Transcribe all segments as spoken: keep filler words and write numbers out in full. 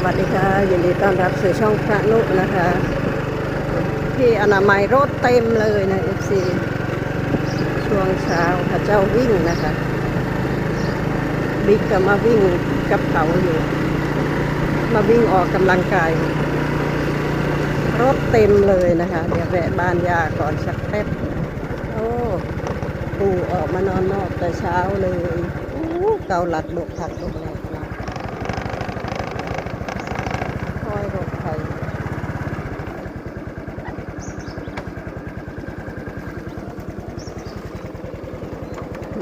สวัสดีค่ะ ยินดีต้อนรับสู่ช่องพระนุนะคะ ที่อนามัยรถเต็มเลยนะ เอฟซี ช่วงเช้าเขาเจ้าวิ่งนะคะ บิ๊กก็มาวิ่งกับเขาอยู่ มาวิ่งออกกำลังกาย รถเต็มเลยนะคะ เดี๋ยวแวะบ้านย่าก่อนสักแป๊บ โอ้ ปู่ออกมานอนนอกแต่เช้าเลย โอ้ เกาหลักดกผักดกแหลกนะ ค่อยรถไถ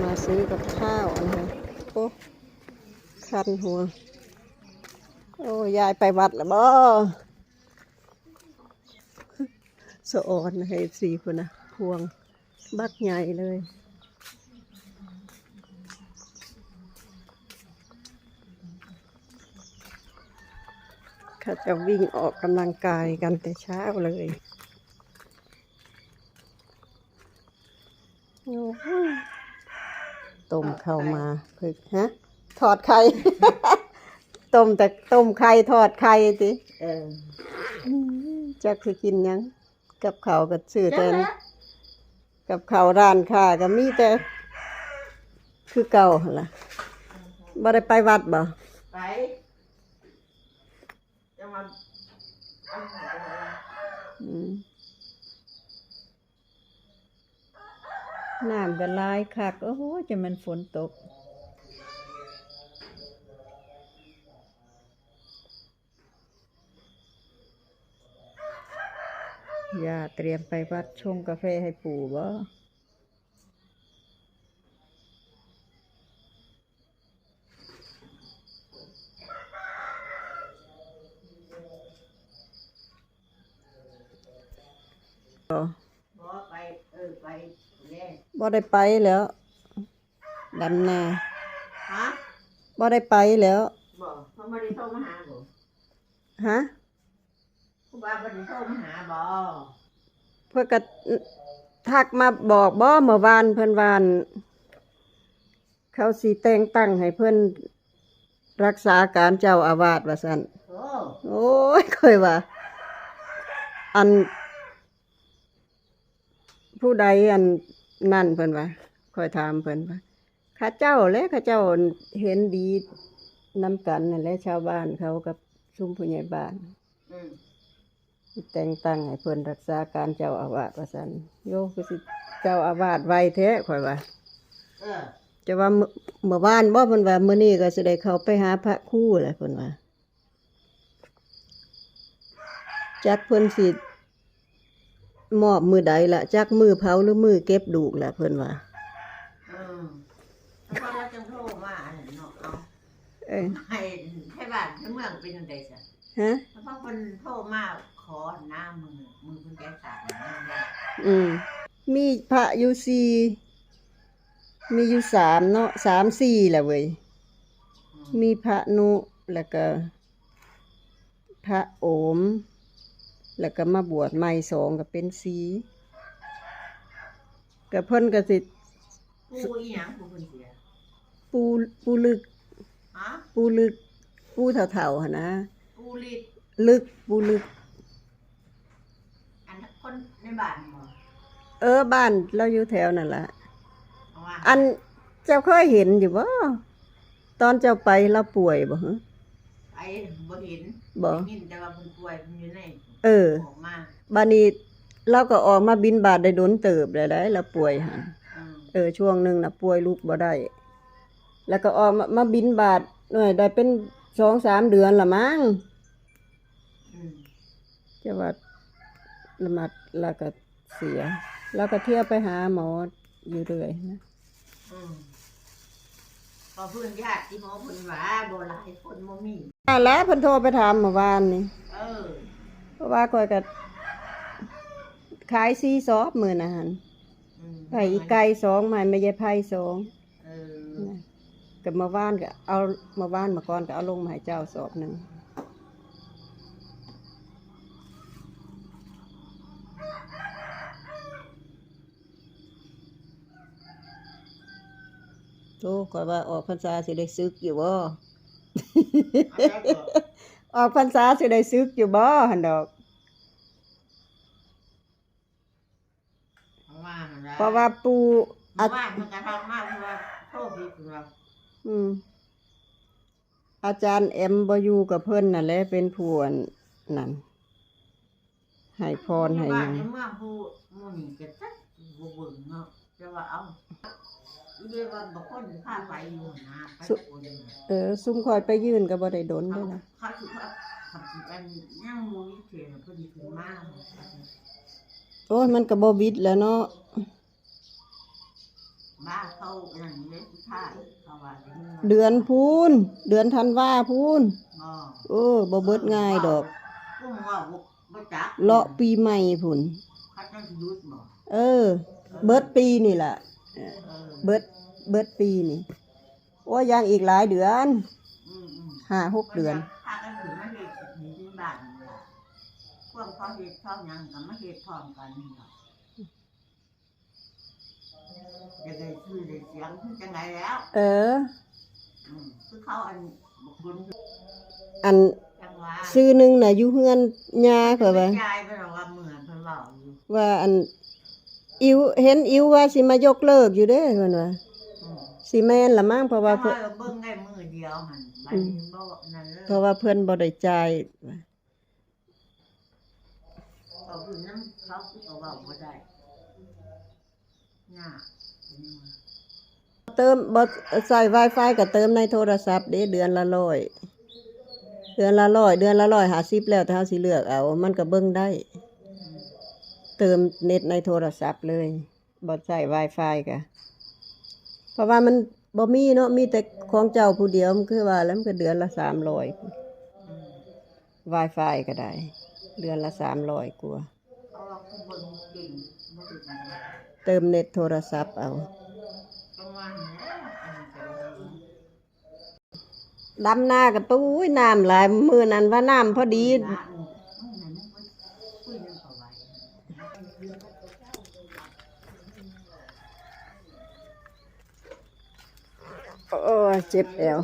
มาซื้อกับข้าวนะคะ โอ้ คันหัว โอ้ ยายไปวัดแล้วบ่ สะออนนะคะ เอฟซี พุ้นนะ พวง บักใหญ่เลย เขาจะวิ่งออกกำลังกายกันแต่เช้าเลย โอ้โห ต้มข้าวมา เพิ่ง ฮะ ทอดไข่ ต้มแต่ ต้มไข่ ทอดไข่ติ เออ อืม จักสิกินหยัง กับข้าวก็ซื้อแต่ จักละ กับข้าวร้านค้าก็มีแต่ คือเก่าหั่นล่ะ บ่ได้ไปวัดบ่ ไป จังหวัด อืม น้ำก็หลายคัก โอ้โห จะแม่นฝนตก ย่าเตรียมไปวัดชงกาแฟให้ปู่บ่ บ่ไป เออ ไปแน่ บ่ได้ไปแล้ว ดำนา ฮะ บ่ได้ไปแล้ว บ่ เพิ่นบ่ได้โทรมาหาบ่ ฮะ ครูบาบ่ได้โทรมาหาบ่ เพิ่นก็ทักมาบอกบ่ เมื่อวานเพิ่นว่า เขาสิแต่งตั้งให้เพิ่นรักษาการเจ้าอาวาสว่าซั่น โอ้ โอ้ย ข้อยว่า อัน ผู้ใดอันนั่นเพิ่นว่า ข้อยถามเพิ่นว่า เขาเจ้าแหละ เขาเจ้าเห็นดีนำกันนั่นแหละ ชาวบ้านเขากับซุมผู้ใหญ่บ้าน อืม แต่งตั้งให้เพิ่นรักษาการเจ้าอาวาสว่าซั่น โย คือสิเจ้าอาวาสไวแท้ ข้อยว่า เออ จะว่ามื้อ เมื่อวานบ่ เพิ่นว่า มื้อนี้ก็สิได้เข้าไปหาพระครูแหละ เพิ่นว่า จักเพิ่นสิมอบมื้อใดล่ะ จักมื้อเผาหรือมื้อเก็บลูกล่ะ เพิ่นว่า เออ แล้วก็เราจังโทรมาอันนั้นเนาะ เอา เออ ให้ไทบ้านไทเมืองเป็นจังใดซะ ฮะ แล้วพอเพิ่นโทรมาขอหน้ามือ มือเพิ่นแก้สารนะ อืม มีพระอยู่สี่ มีอยู่สามเนาะ สามสี่แหละเว้ย อืม มีพระนุ แล้วก็ พระโอม แล้วก็มาบวชใหม่สองก็เป็นสี่ ก็เพิ่นก็สิ ปู่อีหยังปู่เพิ่นเสีย ปู่ ปู่ลึก ฮะ ปู่ลึก ปู่เฒ่าๆ หั่นนะ ปู่ฤทธิ์ ลึก ปู่ลึก อันคนในบ้านบ่ เออ บ้านเราอยู่แถวนั่นล่ะ เพราะว่า อันเจ้าเคยเห็นอยู่บ่ ตอนเจ้าไปลาวป่วยบ่ฮะ ไปบ่เห็น บ่ ได้ยินแต่ว่าเพิ่นป่วย เพิ่นอยู่ใน เออ ออกมา บัดนี้ลาวก็ออกมาบิณฑบาตได้โดนเติบแล้วได้ ลาวป่วยหั่น อืม เออ ช่วงหนึ่งน่ะป่วยลุกบ่ได้ แล้วก็ออกมา มาบิณฑบาต เอ้ย ได้เป็นสองสามเดือนละมั้ง อืม จะว่าละหมาดแล้วก็เสีย แล้วก็เที่ยวไปหาหมออยู่เรื่อยนะ อืม พอเพิ่นญาติที่หมอเพิ่นว่าบ่หลายคนบ่มี นั่นแหละเพิ่นโทรไปถามเมื่อวานนี่ เออ เพราะว่าข้อยก็ขายสี่สอบมื้อนะหั่น อืม ไปอีไก่สอง มาให้แม่ยายไพสอง เออ นะ ก็เมื่อวานก็เอา เมื่อวานเมื่อก่อนก็เอาลงมาให้เจ้าสอบหนึ่ง โธ่ ข้อยว่าออกพรรษาสิได้สึกอยู่บ่ เอาแล้วก็ ออกพรรษาสิได้สึกอยู่บ่หั่นดอก เพราะว่าหั่นล่ะ เพราะว่าปู่ อา เมื่อวานมันก็ทักมา เพราะว่าโทษดีกว่า อืม อาจารย์แอมบ่อยู่กับเพิ่นนั่นแหละ เป็นผู้อันนั่น ให้พรให้หยัง ในเมืองผู้หมู่นี่ก็จักบ่เบิ่งเนาะ แต่ว่าเอา อีเดว่าบ่คนพาไปอยู่นะ ไป สุ คนน่ะ เออ ซุมข่อยไปยื่นก็บ่ได้ดนเด้อนะ เขาสิว่า เขาสิอันยังบ่มีเขตเพิ่นสิขึ้นมา โอ้ย มันก็บ่วิดแล้วเนาะ บ้าเขาอันนั้นเด้ ผู้ชายเขาว่า เดือนพู้น เดือนธันวาพู้น บ่ เออ บ่เบิดง่ายดอก อุ้มว่าบ่ บ่จัก เลาะปีใหม่พู้น เขาจังสิหยุดบ่ เออ เบิดปีนี่ล่ะ เออ เบิด เบิดปีนี่ โอ้ย ยังอีกหลายเดือน อืมๆ ห้าหกเดือน พากันขึ้นมาเฮ็ดอยู่ที่บ้านนี่ล่ะ พวกเขาเฮ็ดเขาหยังก็มาเฮ็ดพร้อมกันนี่ล่ะ จะได้ชื่อได้เสียงคือจังได๋แล้ว เออ อืม คือเขาอัน บักบุญ อัน จังหวะ ซื่อหนึ่งน่ะอยู่เฮือนย่า เพิ่นว่า ยายเพิ่นว่าเหมือนเพิ่นเว้าอยู่ ว่าอัน อิ๋ว เห็นอิ๋วว่าสิมายกเลิกอยู่เด้ เพิ่นว่า อืม สิแม่นละมั้ง เพราะว่า แต่ว่า เพิ่น เบิ่งได้มื้อเดียวหั่น บัดนี้ อืม บ่นั่นเลย เพราะว่าเพิ่นบ่ได้จ่าย เขาคือน้ำเขาคือก็เว้าบ่ได้ ยาก เติม บ่ใช้ Wi-Fi ก็เติมในโทรศัพท์เด้ เดือนละร้อย เดือนละร้อย เดือนละร้อยห้าสิบ แล้วแต่เฮาสิเลือกเอา มันก็เบิ่งได้ เติมเน็ตในโทรศัพท์เลย บ่ใช้ Wi-Fi ก็ เพราะว่ามันบ่มีเนาะ มีแต่ของเจ้าผู้เดียว มันคือว่าแล้วมันก็เดือนละสามร้อย Wi-Fi ก็ได้ เดือนละสามร้อยกว่า เติมเน็ตโทรศัพท์เอา ดำนาก็ปุ้ย น้ำหลาย มื้อนั้นว่าน้ำพอดี โอ้ย เจ็บแอว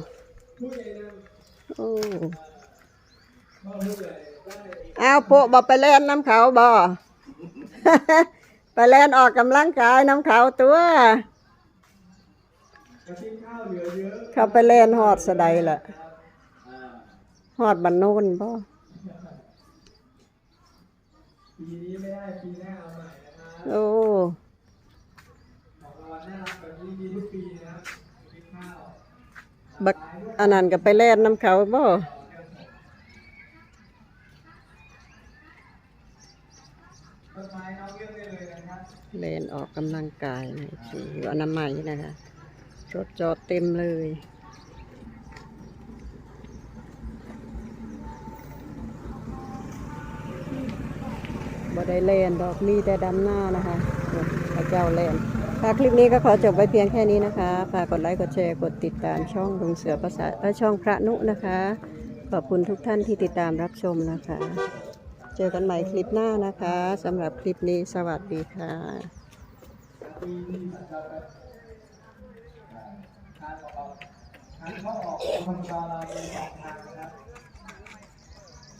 โอ้ อ้าว โปะบ่ไปแล่นนำเขาบ่ ไปแล่นออกกำลังกายนำเขาตั๊ว เขาไปแล่นฮอดสะใดล่ะ ฮอดบ้านโน้นบ่ ปีนี้ไม่ได้ ปีหน้าเอาใหม่นะครับ โอ้ ของเราน่ารักแบบนี้มีทุกปีนะครับ บักอันนั้นก็ไปแล่นนำเขาบ่ ต้นไม้น้องเลือกได้เลยนะครับ แล่นออกกำลังกายนะ อยู่อนามัยนะคะ รถจอดเต็มเลย บ่ได้แล่นดอก มีแต่ดำนานะคะ เขาเจ้าแล่น ค่ะ คลิปนี้ก็ขอจบไว้เพียงแค่นี้นะคะ ฝากกดไลค์ กดแชร์ กดติดตามช่องลุงเสือภาษา เอ่อ ช่องพระนุนะคะ ขอบคุณทุกท่านที่ติดตามรับชมนะคะ เจอกันใหม่คลิปหน้านะคะ สำหรับคลิปนี้สวัสดีค่ะ ทางเข้าออก ทางเข้าออก กทม เรามีสองทางนะครับ